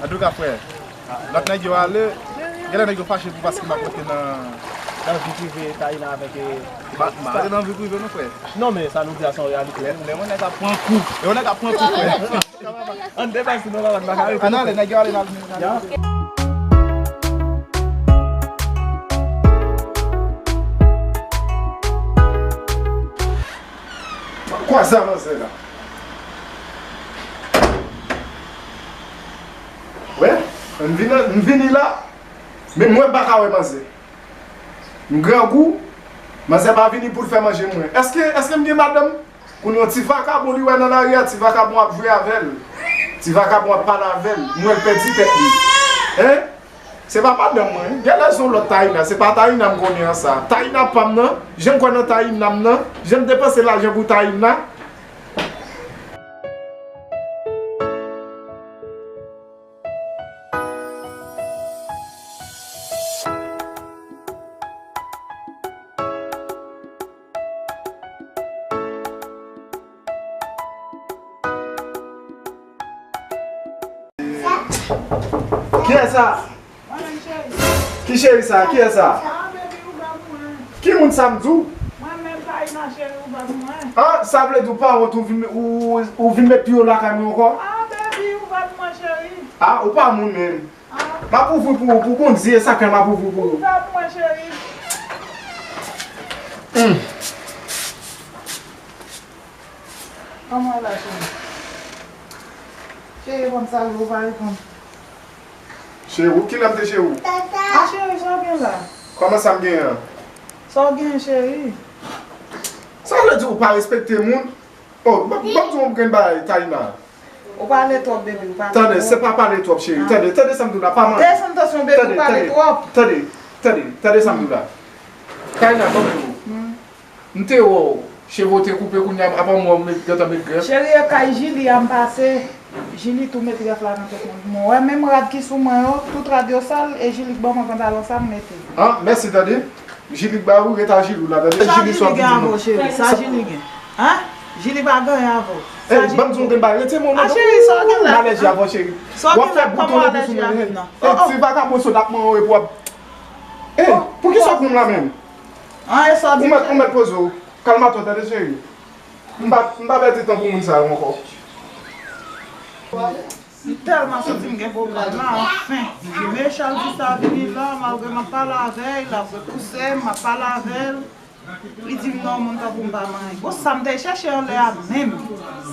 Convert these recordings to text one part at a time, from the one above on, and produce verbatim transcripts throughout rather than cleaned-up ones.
Antouka, frè, lòt nèg yo ale, genlè nèg yo fache pou paske m ap rantre nan, nan vi prive Taïna avèk, eh, Ba, m pa rete nan vi prive non, frè. Non, men sa nou di a se yon reyalite. Lè, lè yon nèg ap pran kou. Lè yon nèg ap pran kou, frè. Ann depase non, papa, n pa ka rete. Ann ale, nèg yo ale, n al, n al. Ya. Kwa sa manzè la? Wè, m vin, m vini la, men mwen m pa ka wè manzè. M grangou, manzè pa vini pou l fè manje mwen. Èske, èske m gen madanm? Kounye a, yon ti vakabon li wè nan lari a, ti vakabon ap jwe avè l. Ti vakabon ap pale avè l. M wè l pèdi tèt li. Hein? Se pa madanm mwen. Genlè se yon lòt Taïna. Se pa Taïna m konnen an sa. Taïna pa m nan. Jan m kwè nan Taïna m nan. Jan m depanse lajan pou Taïna. Kiyès sa? Mwen menm, cheri. Ki cheri sa? Kiyès sa? Ah, baby, ou bat mwen. Ki moun sa m di w? Mwen menm, Taïna, cheri, ou bat mwen. Ah, sa vle di w pa wont ou vin, ou, ou vin met pye w lakay mwen ankò? Ah, baby, ou bat mwen, cheri. Ah, ou pa moun menm. Ah. M ap ouvri pou ou, pou Bondye, sa fè m ap ouvri pou ou. Ou bat mwen, cheri. Hmm. Kòman w la, cheri? Cheri, bon, sa, ou pa reponn. Cheri, kilè m te cheri w? A cheri, sa w gen la? Kòman sa m genyen an? Sa w genyen, cheri? Sa vle di ou pa respekte moun? Oh, ban, ban m di w yon grenn bagay, Taïna. Ou pale twòp, baby, ou pale twòp. Tande, se pa pale twòp, cheri. Tande, tande sa m di w la, pa mande. Desann tansyon, baby, ou pale twòp. Tande, tande, tande, tande sa m di w la. Taïna, ban m di w. Hmm. M te wè w, cheve w te koupe, kounye a, apa m wè w met, gentan met grèf. Cheri, e kay Jili a m pase. Jili tou met grèf la nan tèt mwen. Mwen wè menm rad ki sou mwen yo, tout rad yo sal, e Jili k ban mwen pantalon sa m mete. Ah, mèsi, tande. Jili k ba ou, ret a Jili w la, tande. Sa Jili, Jili gen avè w, cheri? Sa Jili gen? Hein? Jili pa gen anyen avè w. Ey, ban m di w yon grenn bagay, retire men w nan do m. Ah, cheri, sa w gen la? M alèji avè w, cheri. W ap fè bouton nan sou mwen. Ey, ti vakabon sot ap manyen w epi w ap. Ey, poukisa w pran m la menm? Ou mèt, ou mèt poze w. Kalme-toi, tande, cheri. M pa, m pa pèdi tan pou moun sa yo ankò. M tèlman santi m gen pwoblèm la, anfen. Mechal di sa vini la, malgre m ap pale avè l, l ap repouse m, m ap pale avè l. Li di m non, moun tankou m pa manyen. Bon, sa m t al chèche anlè a menm?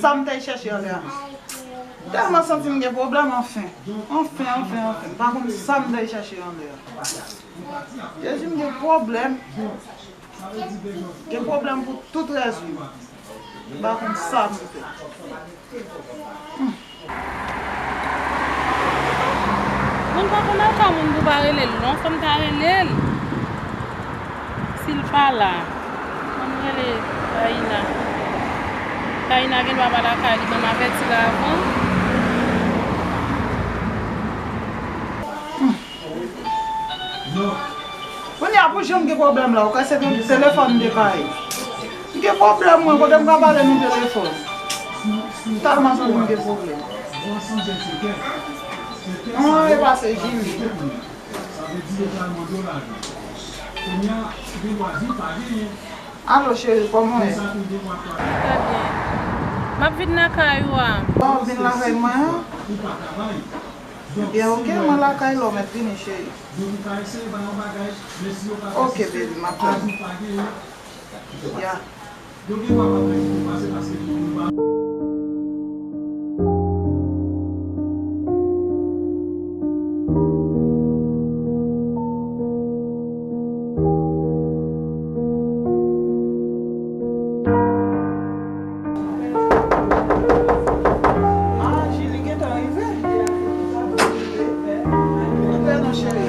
Sa m t al chèche anlè a? M tèlman santi m gen pwoblèm, anfen. Anfen, anfen, anfen. M pa konn sa m t al chèche anlè a. Jezi, m gen pwoblèm. Gen pwoblèm pou tout rès vi m. M pa konn sa m fè. Hmm. Moun pa konn al ka moun pou pa rele l non, fò m ta rele l. Si l pa la, fò m rele Taïna. Taïna gen dwa pa lakay li, ban m avèti l avan. Hmm. Kounye a pou jan m gen pwoblèm la, ou kwè se te-, telefòn m te ka ye? M gen pwoblèm mwen, kote m ka pale nan telefòn? M tèlman santi m gen pwoblèm. An, e pa se Jili. Alo, cheri, kòman w ye? Trè byen. M ap vin lakay ou a. Bon, w vin lakay mwen an? Ebyen, oke, mwen lakay la, w mèt vini, cheri. Ok, baby, m ap tann. Ya. Ah, Jili gentan rive. Antre non, cheri.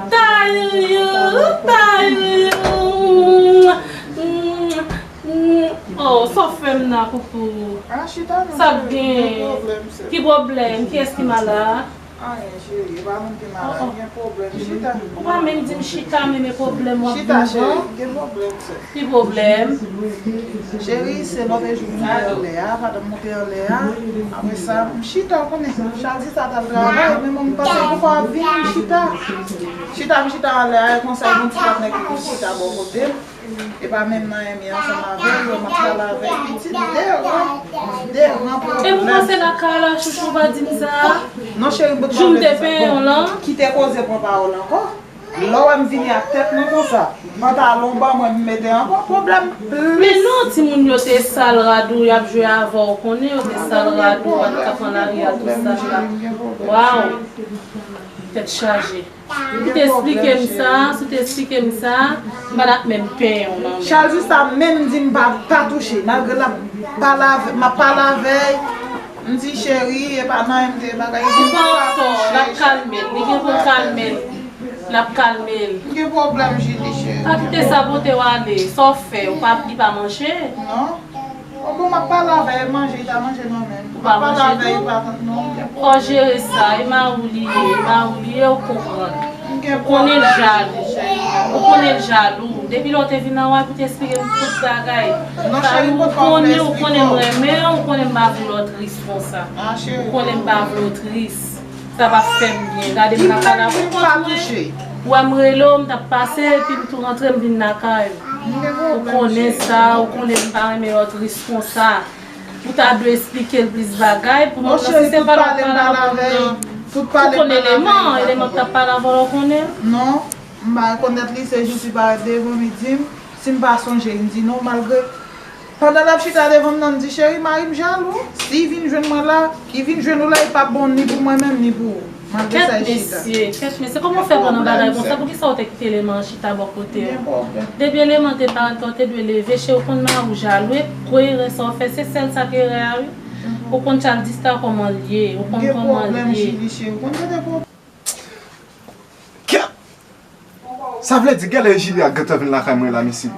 Tayou, tayou. Oh, sa w fè m nan, Poupou? Ah, chita non, cheri. Sa k gen? Ki pwoblèm, cheri? Ki pwoblèm? Kiyès ki malad? Anyen, cheri, e pa moun ki malad, gen pwoblèm. Chita. Ou pa menm di m chita, men men pwoblèm w ap vin ban. Chita, cheri, gen pwoblèm, sè. Ki pwoblèm? Cheri, se lòtrejou m te anlè a, pandan m monte anlè a. Apre sa, m chita, ou konnen, Chaldi sa t al travay, men mwen m panse poukwa w ap vini, m chita. Chita, m chita anlè a, e konsa, yon ti patnè ki te chita bò kote m. E pa menm nan enmi ansanm avè l, m ap pale avè l, pitit, devan, devan pwoblèm. E pou panse lakay la, chouchou, pa di m sa. Non, cheri, m pot pale de sa. Bon, kite koze pran pawòl ankò. Lè w wè m vini ak tèt mwen konsa, pantalon ban mwen, m mete ankò, pwoblèm plis. Men non, timoun yo te sal rad ou, y ap jwe avè w, ou konnen yo te sal rad ou, pa t ka pran lari a tou sal la. Waw! Tèt chaje. Si w te esplike m sa, si w te esplike m sa, m pa t ap menm penyen w nan men. Chaldi sa menm di m pa, pa touche, malgre l ap pale avè, m ap pale avè l, m di, cheri, e pa nan M T bagay. Ou pa antò, l ap kalme l, li gen pou l kalme l, l ap kalme l. M gen pwoblèm, Julie, cheri. Pa kite sa pote w ale, sa w fè, ou pa, li pa manje? Non. Bon, bon, m ap pale avè l, manje, li ta manje nan men m. Ou pa manje tou? M ap pale avè l, li pa konn non. Fò w jere sa, e mari w li ye, e mari w li ye, ou konprann. Ou konnen l jalou. Ou konnen l jalou. Depi lè w te vin nan wè pou te esplike m tout bagay. Ou konnen, ou konnen m renmen w, ou konnen m pa vle w tris konsa. Ou konnen m pa vle w tris. Sa p ap fè m byen. Gade m lakay la pou kont mwen. Ou wè m rele w, m t ap pase, epi m tou rantre, m vin lakay ou. Ou konnen sa, ou konnen m pa renmen w tris konsa. Ou ta dwe esplike l plis bagay pou moun nan, si se pa l w ap pale avè l nan. Ou konn eleman, eleman k t ap pale avè w la, ou konnen l? Non, m pa rekonèt li, se jis li parèt devan m, li di m, si m pa sonje, m di non, malgre pandan l ap chita devan m nan, m di, cheri, mari m jalou. Si l vin jwenn mwen la, li vin jwenn ou la, li p ap bon ni pou mwen menm, ni pou ou. Kèt mesye, kèt mesye, kòman w fè pran nan bagay konsa? Poukisa w te kite eleman an chita bò kote w? Depi eleman te parèt la, w te dwe leve, cheri, ou konn mari w jalou, e gwo erè sa w fè, se sèl sa k erè a, wi. Ou konn Chaldi sa kòman l ye, ou konn kòman l ye. Kèt! Sa vle di, genlè Jili a gentan vin lakay mwen la, mesye.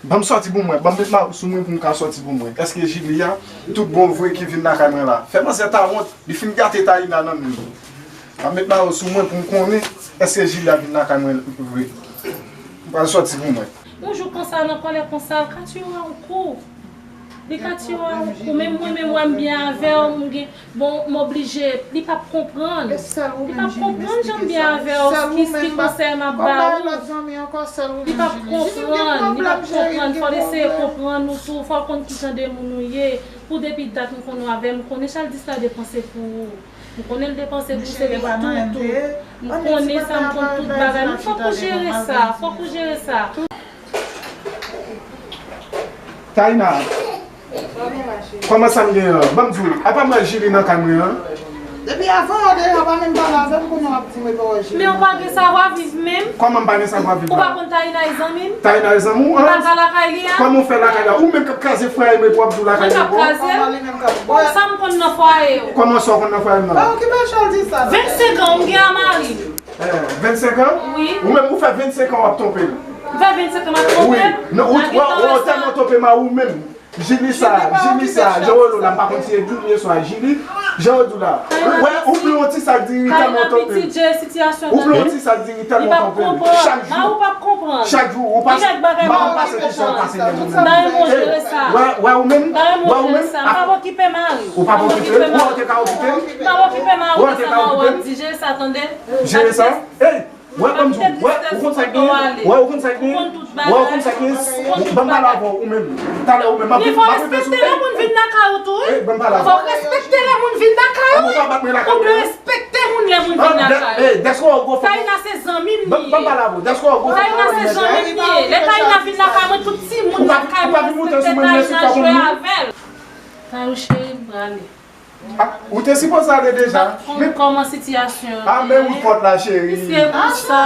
Ban m sòti pou mwen, ban m met mari sou mwen pou m ka sòti pou mwen. Èske Jili a, tout bon vre ki vin lakay mwen la? Fè manzè ta wont, li fin gate Taïna nan men m. Ban m met mari sou mwen pou m konnen èske Jili a vin lakay mwen vre. M pral sòti pou mwen. Yon jou konsa, nan kòlè konsa, Katira ou kou. Li ka tiye w a yon kou, men mwen menm wè m byen avè w, m gen, bon, m oblije, li p ap konprann. Li p ap konprann jan m byen avè w, ki, ki konsèy m ap ba ou. Li p ap konprann, li p ap konprann, fò l eseye konprann ou tou, fò l konn ki jan de moun ou ye. Pou depi dat m konn ou avè m, m konnen Chaldi sa depanse pou ou. M konnen l depanse pou se li tout, tout. M konnen sa, m konn tout bagay. Men fòk ou jere sa, fòk ou jere sa. Taïna, kòman sa m gen an? Ban m di w, apa m wè Jili nan kay mwen an? Depi avan w deja pa menm pale avè m, kounye a w ap di m epa w wè Jili. Men ou pa gen savwa viv menm. Kòman m pa gen savwa viv la? Ou pa konn Taïna e zanmi m? Taïna e zanmi w an? Ou pa ka lakay li a? Kòman w fè lakay la? Ou menm k ap kraze fwaye m epi w ap di w lakay li ankò? Mwen k ap kraze? Bon, sa m konn nan fwaye w. Kòman sa w konn nan fwaye m nan? Pa okipe Chaldi sa. Vennsenk an, ou gen a mari. Eh, vennsenk an? Wi. Ou menm ou fè vennsenk an w ap twonpe l? M fè vennsenk an m ap twonpe l? Wi. Non, ou, ou, ou tèlman twonpe mari w menm. Jili sa, Jili sa, jan w rele w la, m pa konn si e Jili oswa Jili, jan w di w la. Ou wè, ou pran yon ti sak diri tèlman twonpe l. Ou pran yon ti sak diri tèlman twonpe l. Chak jou, chak jou, ou pase, mari w pase ki sa w pase menm ou menm. Wè, wè ou menm, wè ou menm. Ou pa okipe l, ou te ka okipe l. Ou te ka okipe l. Jere sa. Ey, wè, ban m di w, wè, ou konn sa k genyen? Wè, ou konn sa k genyen? Wè, ou konn sa k genyen? Ban m pale avè w, ou menm. Talè, ou menm. Men fò w respekte lè moun vin lakay ou tou, wi. Ey, ban m pale avè w. Fò w respekte lè moun vin lakay ou, wi. Ou dwe respekte moun lè moun vin lakay ou. Ey, dèske w gwo fò. Taïna se zanmi m li ye. Ban m pale avè w. Dèske w gwo fò. Taïna se zanmi m li ye. Lè Taïna vin lakay mwen, tout timoun lakay mwen respekte Taïna, jwe avè l. Tayou cheri, m prale. Ah, ou te sipoze ale deja. M p ap konn kòman sitiyasyon an ye. Ah, men ou fòt la, cheri. Piske pou sa.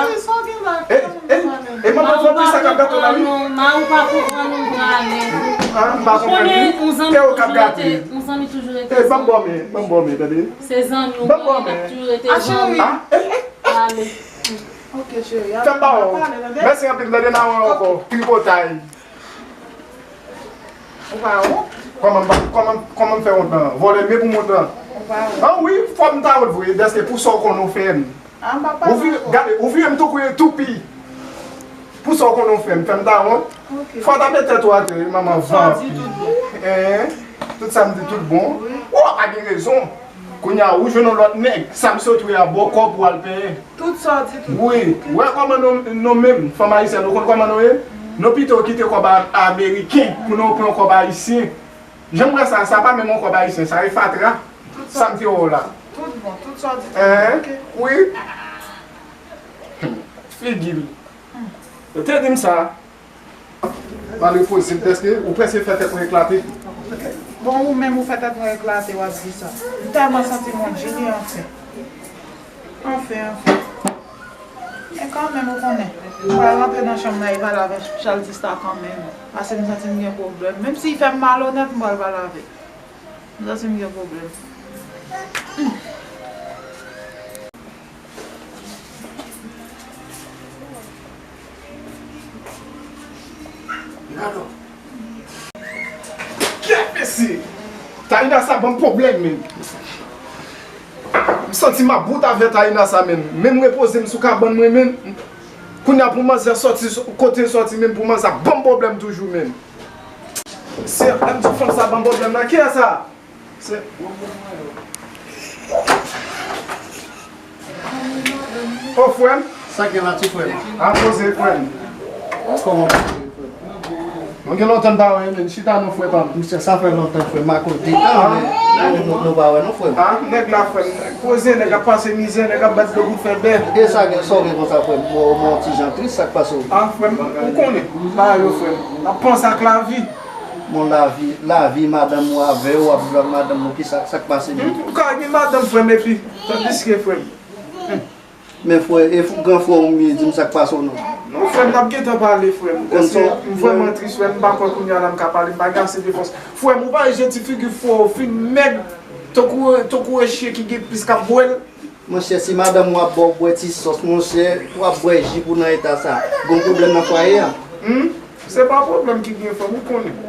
Eh, eh, eh, manman fò plis sa k ap gate w la, wi. Mari w pa konprann ou prale. Ah, m pa konprann, wi. Kè w k ap gate. Yon zanmi toujou rete, yon zanmi toujou rete zanmi. Eh, ban m bò men, ban m bò men, tande. Se zanmi w, li ap toujou rete zanmi. Ah, eh, eh. Prale. Ok, cheri. Fè m ba w. Mèsi anpil, tande, n a wè ankò. Tripotay. Ou pa wont? Kòman m pa, kòman, kòman m fè wont lan? Vòlè m ye pou m wont lan? An wi, fò m ta wont vre, dèske pou sa w konnen w fè m. Ou vire, gade, ou vire m tou kouye toupi. Pou sa w konnen w fè m, fè m ta wont. Fò w ta met tèt ou atè, manman vanpi. Tout sa m di tout bon. Ou pa gen rezon. Kounye a, ou jwenn yon lòt nèg, sa m sot wè a bòkò pou w al peye. Tout sa w di tout bon. Wi, ou wè kòman nou, nou menm, fanm ayisyèn, nou konn kòman nou ye? Nou pito kite kòb a-, ameriken pou nou pran kòb ayisyen. Jan m wè sa, sa pa menm yon kòb ayisyen, sa e fatra. Sa m te wè w la. Tout bon, tout sa w di tout bon. Wi. Figi l. Yo te di m sa. Mal repoze m, dèske ou prèske fè tèt mwen eklate. Bon, ou menm ou fè tèt mwen eklate, w ap di sa. M tèlman santi m on Jimmy, anfen. Anfen, anfen. Men kanmenm, ou konnen, m pral rantre nan chanm nan e pale avèk Charlista kanmenm. Paske m santi m gen pwoblèm. Menm si l fè m malonèt, m pral pale avè l. M santi m gen pwoblèm. Gadon. Kèt mesye! Taina sa ban m pwoblèm, menm. M santi m ap bout avè Taina sa, menm. Menm repoze m sou kabann mwen, menm. Kounye a pou manzè sòti, kote l sòti, menm pou manzè ap ban m pwoblèm toujou, menm. Se, lè m di w fanm sa ban m pwoblèm nan, kiyès sa? Se. O, frè m. Sa gen la, ti frè m? A, poze, frè m. Kòman w ye, frè m? Nou gen lontan n pa wè, men chita non, frè pa m. Mesye, sa fè lontan, frè m, akoz de tan, men nou, nou pa wè non, frè m. A, nèg la, frè m. Poze, nèg ap pase mizè, nèg ap bat dlo pou fè bè. E sa gen, sa w gen konsa, frè m? Bon, ou yon ti jan tris, sa k pase w? A, frè m, ou konnen, bagay yo, frè m. N ap panse ak lavi. Bon, lavi, lavi madanm ou avè w, w ap viv ak madanm ou, kisa, sa k pase menm? M ka gen madanm, frè m, epi, tandiske, frè m. Men frè, e f-, gran frè w m ye, di m sa k pase w non. Non, frè m, n ap gentan pale, frè m. Paske m vrèman tris, frè m, m pa kwè kounye a la m ka pale, m pa gen ase de fòs. Frè m, ou pa wè jan ti figi frè w fin mèg, tankou, tankou yon chen ki gen plis k ap bwè l. Monchè, si madanm ou ap ba w bwè ti sòs, monchè, w ap bwè ji pou nan eta sa. Gon pwoblèm nan fwaye a. Hmm? Se pa pwoblèm ki gen, frè m, ou konnen.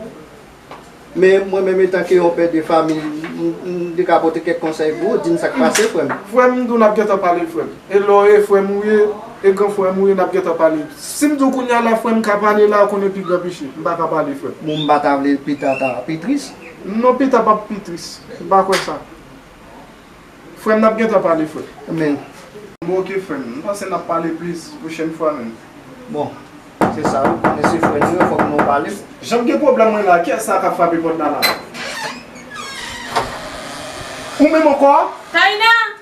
Men mwen menm, etanke yon pè de fanmi, m, m, m te ka pote kèk konsèy pou ou, di m sa k pase, frè m. Frè m, m di w n ap gentan pale, frè m. E lè w ye frè m ou ye, e gran frè m ou ye, n ap gentan pale. Si m di w kounye a la, frè m, ka pale la, ou konnen pi gran pi che. M pa ka pale, frè m. Bon, m pa ta vle pita ta pi tris. Non, pita p ap pi tris. M pa kwè sa. Frè m, n ap gentan pale, frè m. Amèn. Bon, oke, frè m. M panse n ap pale plis pwochèn fwa menm. Bon, se sa, wi. Men se frè nou yo, fòk nou pale. Jan m gen pwoblèm mwen la, kiyès sa k ap frape pòt la la? Ou menm ankò? Taina!